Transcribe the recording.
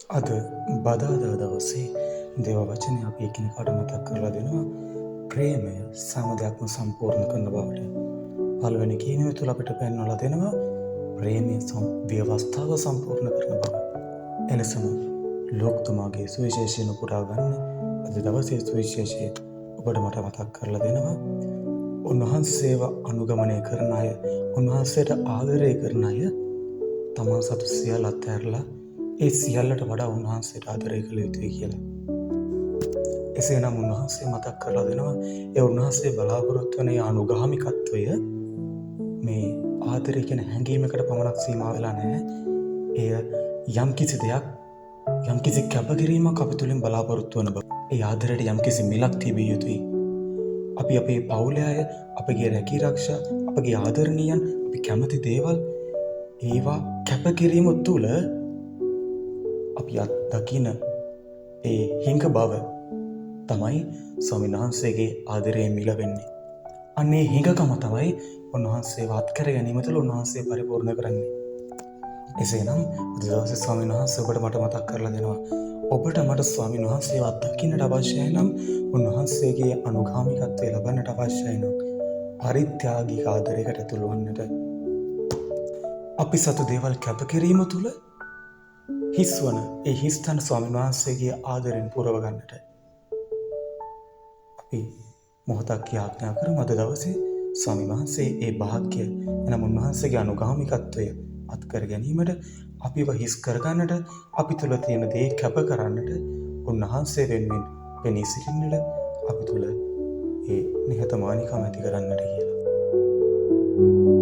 අද බදාදා දවසේ දේව වචනය අපි එකිනෙකාට මතක් කරලා දෙනවා ප්‍රේමය සෑම දෙයක්ම සම්පූර්ණ කරන බවට. පළවෙනි කීමේ තුල අපිට පෙන්වලා දෙනවා ප්‍රේමය ව්‍යවස්ථාව සම්පූර්ණ කරන බව. එලෙසම ලෝක්තුමාගේ සුවිශේෂයෙන් උපුටා ගන්න අද දවසේ සුවිශේෂය ඔබට මට මතක් කරලා දෙනවා උන්වහන්සේව අනුගමනය කරන අය, උන්වහන්සේට ආදරය කරන අය තමන් සතු සියල්ල අත්හැරලා ඒ සියල්ලට වඩා උන්වහන්සේට ආදරය කළ යුතුයි කියලා. එසේනම් උන්වහන්සේ මතක් කරලා දෙනවා ඒ උන්වහන්සේ බලාපොරොත්තු වන ඒ අනුගාමිකත්වය මේ ආදරය කියන හැඟීමකට පමණක් සීමා වෙලා නැහැ. එය යම්කිසි දෙයක්, යම්කිසි කැපකිරීමක් අපි තුළින් බලාපොරොත්තු වන බව. ඒ ආදරයට යම්කිසි මිලක් තිබිය යුතුයි. අපි අපේ පවුලේ අය, අපගේ රැකී රක්ෂා, අපගේ ආදරණීයන්, අපි කැමති දේවල් ඒවා කැපකිරීම තුළ අපි අත්දකින ඒ හිඟ බව තමයි ස්වාමීන් වහන්සේගේ ආදරයේ මිල වෙන්නේ. අන්න ඒ හිඟකම තමයි උන්වහන්සේව අත්කර ගැනීම තුළ උන්වහන්සේ පරිපූර්ණ කරන්නේ. එසේනම් අද දවසේ ස්වාමීන් වහන්සේ ඔබට මට මතක් කරලා දෙනවා, ඔබට මට ස්වාමීන් වහන්සේව අත්දකින්නට අවශ්‍යයි නම්, උන්වහන්සේගේ අනුගාමිකත්වය ලබන්නට අවශ්‍යයි නම්, පරිත්‍යාගික ආදරයකට ඇතුළු වන්නට, අපි සතු දේවල් කැපකිරීම තුළ හිස්වන ඒ හිස්තන ස්වාමීන් වහන්සේගේ ආදරෙන් පුරව ගන්නට අපි මොහොතක් යාඥා කරමු. අද දවසේ ස්වාමීන් වහන්සේ ඒ භාග්‍ය, එනම් උන්වහන්සේගේ අනුගාමිකත්වය අත්කර ගැනීමට, අපිව හිස් කරගන්නට, අපි තුළ තියෙන දේ කැප කරන්නට, උන්වහන්සේ වෙනුවෙන් පෙනී සිටින්නට, අපි තුළ ඒ නිහතමානිකම ඇති කරන්නට කියලා.